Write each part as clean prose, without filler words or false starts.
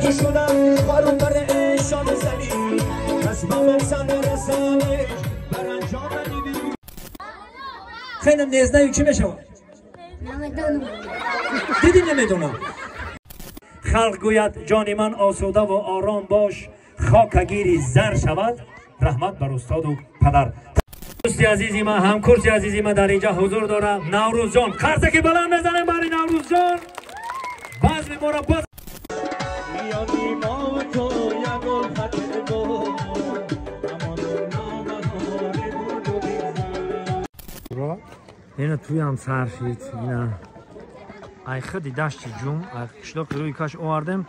شدم خارون داره شام زنی از من رسمش برانجام دیدی خیلی نزدیک چی میشه؟ نمیدونم. دیدی نمیدونم. خلق گوید جان من آسوده و آرام باش، خاکگیری زر شود، رحمت بر استاد و پدر. دوستی عزیزی من، همکرسی عزیزی من در اینجا حضور دارم، نوروز جان. قرضه که بلند بزنیم برای نوروز جان. بزم ما را باز اینا توی هم سرشید اینا ای خودی دشت جوم ای قشلاق روی کاش آوردم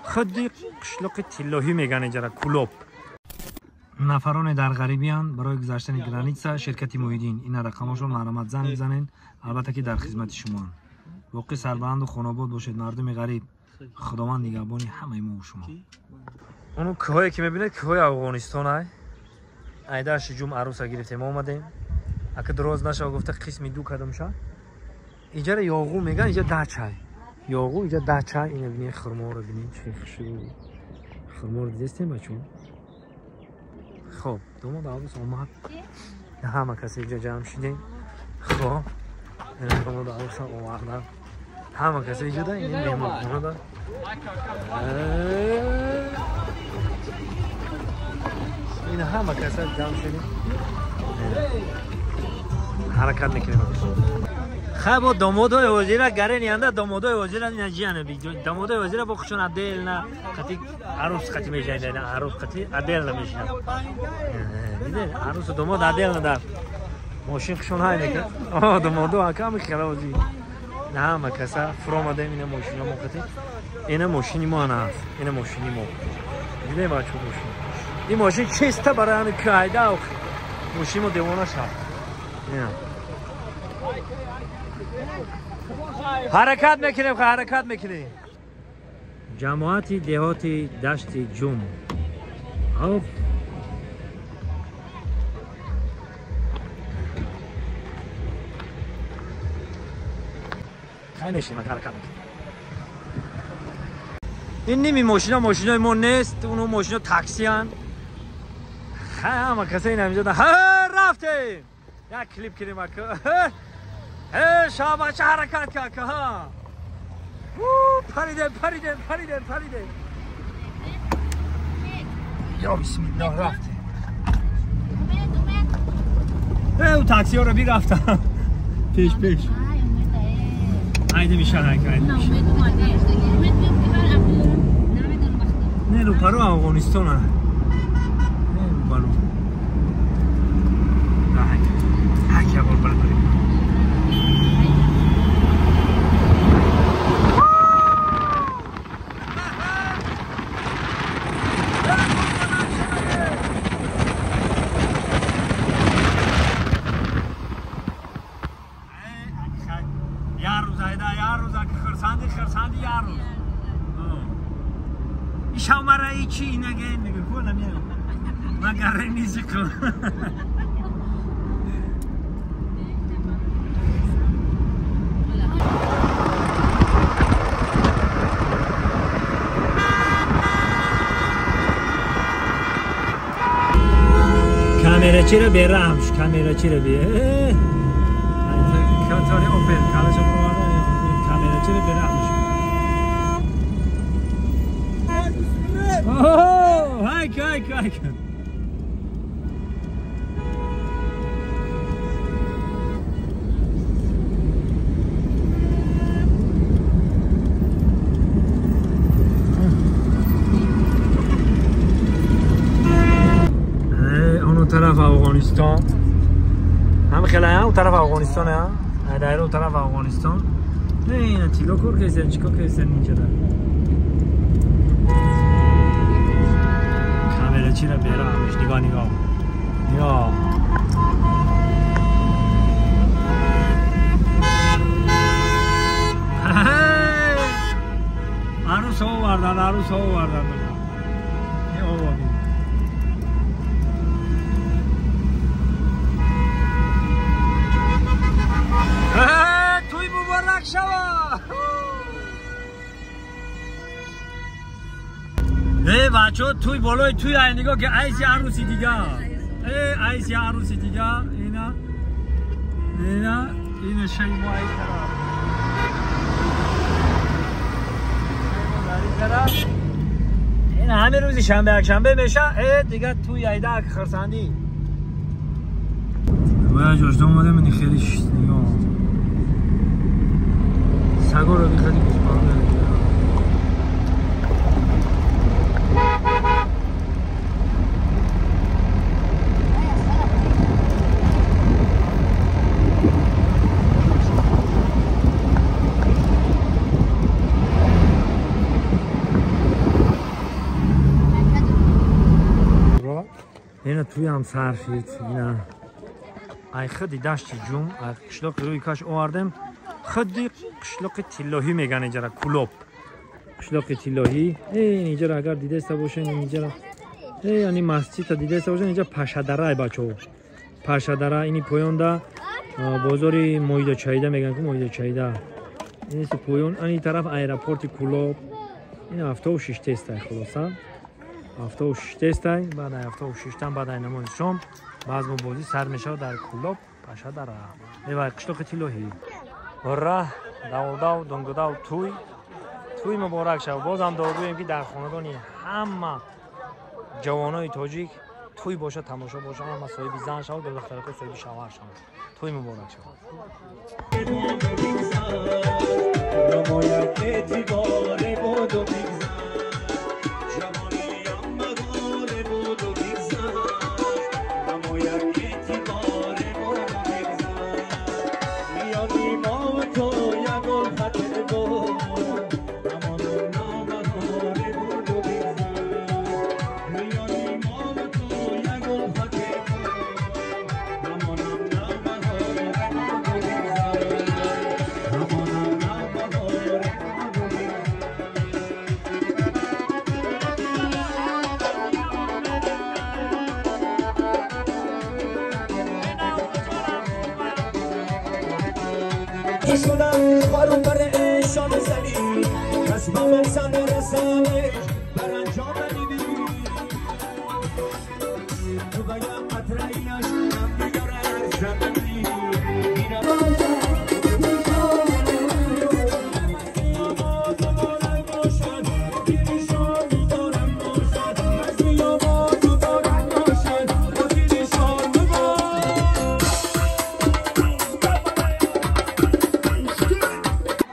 خودی قشلاق تلوهی میگن اینجا کلوب. نفران در غریبیان برای گذشتن گرانیتسا شرکت مویدین اینا رقماشون مرحمت زنگ بزنین، البته که در خدمت شما. واقعی سربلند و خانواد باشید مردم غریب، خداوند نگهبانی همه ما و شما. اونو کوهی که میبینید کوه افغانستان ای ای دشت جوم عروسا گرفتیم آمدیم. اگه دراز نشه گفته قسمی دو کدام شه. اینجا یاغو میگن، اینجا دچای یاغو، اینجا دچای. اینو ببینید خرما رو ببینید چه خوشگل خرما رو دیدستیم بچه‌ها. خب دوما عروس اومد، همه کسی اینجا جمع شدیم. خب این دوما عروس اومدن، همه کسی اینجا ده، این مهمان ده. این همه کسی جمع شدیم، حرکت میکنیم. خب دامادای وزیر گره نیانده، دامادای وزیر اینا جیانه بی دامادای وزیر با خودشون عدل نه قطی عروس قطی میشن، نه عروس قطی عدل نمیشن. دیدین عروس و داماد عدل ندار ماشین خودشون های نکرد. آه دامادو حکم خلاوزی نه همه کسا فرامدیم. اینا ماشین ما قطی، اینا ماشینی ما نه هست، اینا ماشینی ما. دیدین بچه‌ها ماشین این ماشین چیسته برای همین قاعده ماشین ما دیوانه شد. حرکت میکنیم، حرکت میکنیم. جماعت دهات دشت جوم. اوف خیلی نشیم حرکت میکنیم. این نیمی ماشینا ماشینای ما نیست، اونو ماشینا تاکسی هن. همه کسی این همینجا رفتیم یک کلیپ کردیم. ای شاباش حرکت کرد ها. پریده پریده پریده پریده. یا بسم الله رفتیم. ای تاکسی ها رو بی رفتم پیش پیش. ایده میشه ایده میشه. نه رو پرو افغانستان نه رو پرو. نه بار برداریم. چی نگه نگه کنم یا مگر نیست کن. کامرا چی رو بیرامش، کامرا چی رو بی کاتاری اوپن کالش رو کامرا چی رو بیرامش. اوه هایک هایک هایک. اون طرف افغانستان هم خیلی اون طرف افغانستان ها، دایره اون طرف افغانستان. نه اینا تیلو کور کیسن چیکار کیسن اینجا چی رو بیرامش. نگاه نگاه نگاه. عروس آوردن، عروس آوردن. این آوردن توی مبارک شوا. Эй бачо туй болои туй ай нигоҳ ки айси арӯси дига. Эй айси арӯси дига ина ина ина шаймо ай тараф. Шаймо дар ин тараф. Ина ҳамин рӯзи шанбе якшанбе меша, э дига туй айда хурсандӣ. Бояд ҷошта омадем ини хеле нигоҳ. Сагоро бихади гӯсфанд. Ина туй ҳам сар шид. Ина ай худи дашти ҷум, ай қишлоқи рӯи каш овардем. Худи қишлоқи тиллоҳӣ меган иҷара Кулоб. Қишлоқи тиллоҳӣ. Эй иҷара агар дидаста бошен, иҷара. Эй ани масҷидта дидаста бошен, иҷа Пашадара ай бачо. Пашадара ини поёнда бозори Моида Чайда меган ку Моида Чайда. Ини поён, ани тараф аэропорти Кулоб. Ин 76 тестай хулоса. 76 тестай, баъд ай 76-тан баъд ай намози шом баъзму бозӣ сар мешавад дар Кулоб Пашадара. Эвай қишлоқи тиллоҳӣ. Ура, давдав, дунгудав, туй. Туй муборак шав. Бозам дуогӯем ки дар хонадони ҳама ҷавонои тоҷик туй бошад, тамошо бошад, ҳама соҳиби зан шавад, духтарако соҳиби шавҳар шавад. Туй муборак шавад.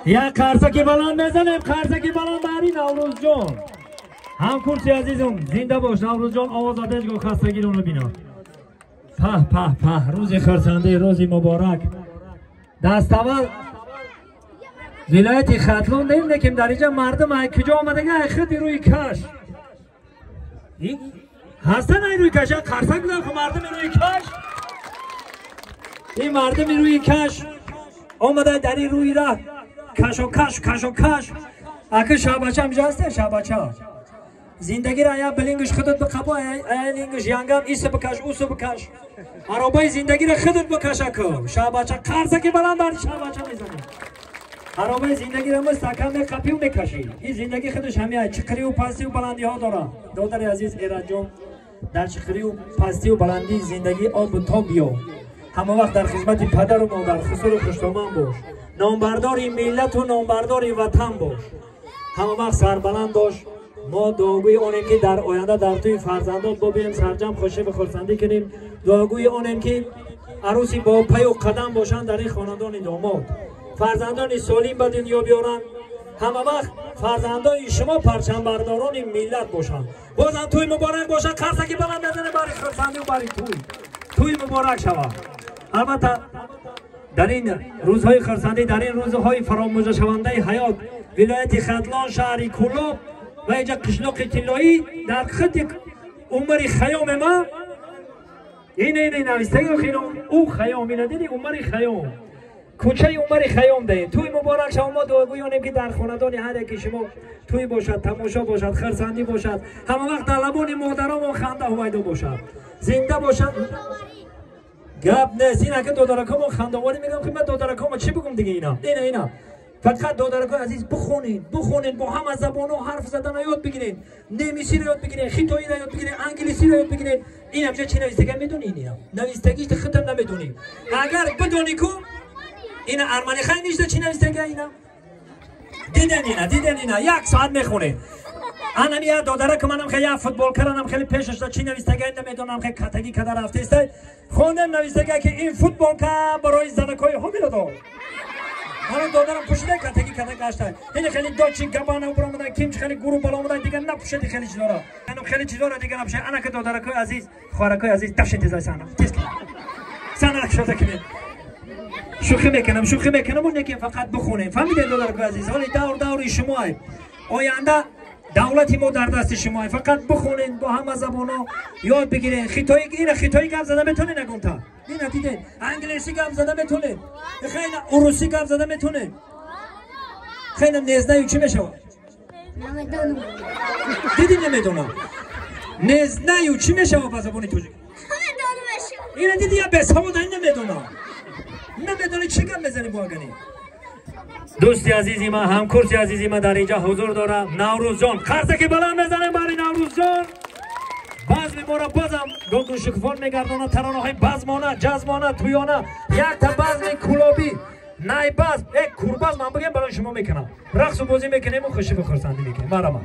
Як қарсаки баланд мезанем, қарсаки баланд бари Наврӯзҷон. Ҳамкурси азизум, зинда бош Наврӯзҷон, овозат ҳеҷ гоҳ хастагиро набина. Паҳ паҳ паҳ, рӯзи хурсандӣ, рӯзи муборак. Даставвал вилояти Хатлон дем, лекин дар инҷа мардум ай куҷо омадага, ай худи рӯи каш. Ҳастан ай рӯи каш, қарсак бизан ху мардуми рӯи каш. Ин мардуми рӯи каш омада дар ин рӯи раҳ кашокаш кашокаш. Аки шабача ҳамҷа ҳасте, шабача. Зиндагиро ая билингиш худат биқабо, ая лингиш янгам иса бикаш, усу бикаш. Аробаи зиндагиро худат бикаш аку. Шабача қарсаки баланд бар шабача мезанӣ. Аробаи зиндагиро мустаҳкам меқапию мекашӣ. Ин зиндагӣ худаш ҳамия чиқирию пастию баландиҳо дорад. Додари азиз Эраҷон, дар чиқирию пастию баландии зиндагӣ обу тоб биё. Ҳама вақт дар хизмати падару модар, хусуру хуштоман бош. Номбардори миллату номбардори ватан бош. Ҳама вақт сарбаланд бош. Мо дуогӯи онем ки дар оянда дар тӯи фарзандон бобинем, сарҷам хуши хурсандӣ кунем. Дуогӯи онем ки арӯси бо паю қадам бошанд дар ин хонадони домод. Фарзандони солим ба дунё биёранд. Ҳама вақт фарзандони шумо парчамбардорони миллат бошанд. Бозам тӯй муборак бошад. Қарсаки баланд мезанем бари хурсандию бари тӯй. Тӯй муборак шавад. Албатта дар ин рӯзҳои хурсандӣ, дар ин рӯзҳои фаромӯшашавандаи ҳаёт, вилояти Хатлон, шаҳри Кулоб ва инҷа қишлоқи тиллоӣ дар худи Умари Хайёме ма ин навистаги хино ӯ Хайём ина диди Умари Хайём, кӯчаи Умари Хайём даем. Тӯй муборак шава. Мо дуогӯёнем ки дар хонадони ҳар яки шумо тӯй бошад, тамошо бошад, хурсандӣ бошад, ҳама вақт дар лабони модаромон ханда ҳувайдо бошад, зинда бошад. Гап нест, ин ака додаракомо хандоварӣ мегӯям ки ман додаракомо чӣ бигӯм дига ина ина ина Фақат додаракои азиз бихонед, бихонед, бо ҳама забонҳо ҳарф задана ёд бигиред, немисиро ёд бигиред, хитоиро ёд бигиред, англисиро ёд бигиред. Ин ҳамҷа чӣ навистага медонӣ? Ина навистагиш худтам намедонӣ. Агар бидонӣ ку ина армани хай ништа чӣ навистага ина? Диден ина, диден ина, як соат мехонед. Анам я додарак манам хеле я футболкаранам хеле пешашда чӣ навистага намедонам, хеле катагӣ када рафтеста. Хондем навистага ки ин футболка барои занакҳои ҳомиладор. Мана додарам пӯшида катагӣ када гашта. Ин хеле дочи габана баромада, ким хеле гурӯҳ бало омада, дигар напӯшиди хеле чизора. Анам хеле чизора дигар напӯшиди. Ана ки додаракҳои азиз, хоҳаракҳои азиз, дафшин тезай сана. Тез кунед. Сана кушода кунед. Шӯхӣ мекунам, шӯхӣ мекунам, лекин фақат бихонем. Фаҳмидед додаракҳои азиз? Ҳоли давр даври шумоа. Оянда давлати мо дар дасти шумо. Фақат бихонед, бо ҳама забонҳо ёд бигиред. Хитоӣ, ина хитоӣ гап зада метонед нагунта. Ина дидед, англисӣ гап зада метонед. Хеле урусӣ гап зада метонед. Хеле не знаю чӣ мешавад? Намедонам. Диди намедонам. Не знаю чӣ мешавад ба забони тоҷик? Намедонам. Ина диди я бесавод намедонам. Намедонӣ чӣ гап мезанӣ бо агани? Дӯсти азизи ман, ҳамкурси азизи ман дар инҷа ҳузур дорам. Наврӯзҷон, қарсаки баланд мезанем барои Наврӯзҷон. Базми моро бозам гулгул шукуфон мегардонад, таронаҳои базмона, ҷазмона, туёна, якта базми кулобӣ, найбазм, курбазм ман бигем барои шумо мекунам. Рақсу бозӣ мекунему хушиву хурсандӣ мекунем. Марҳамат.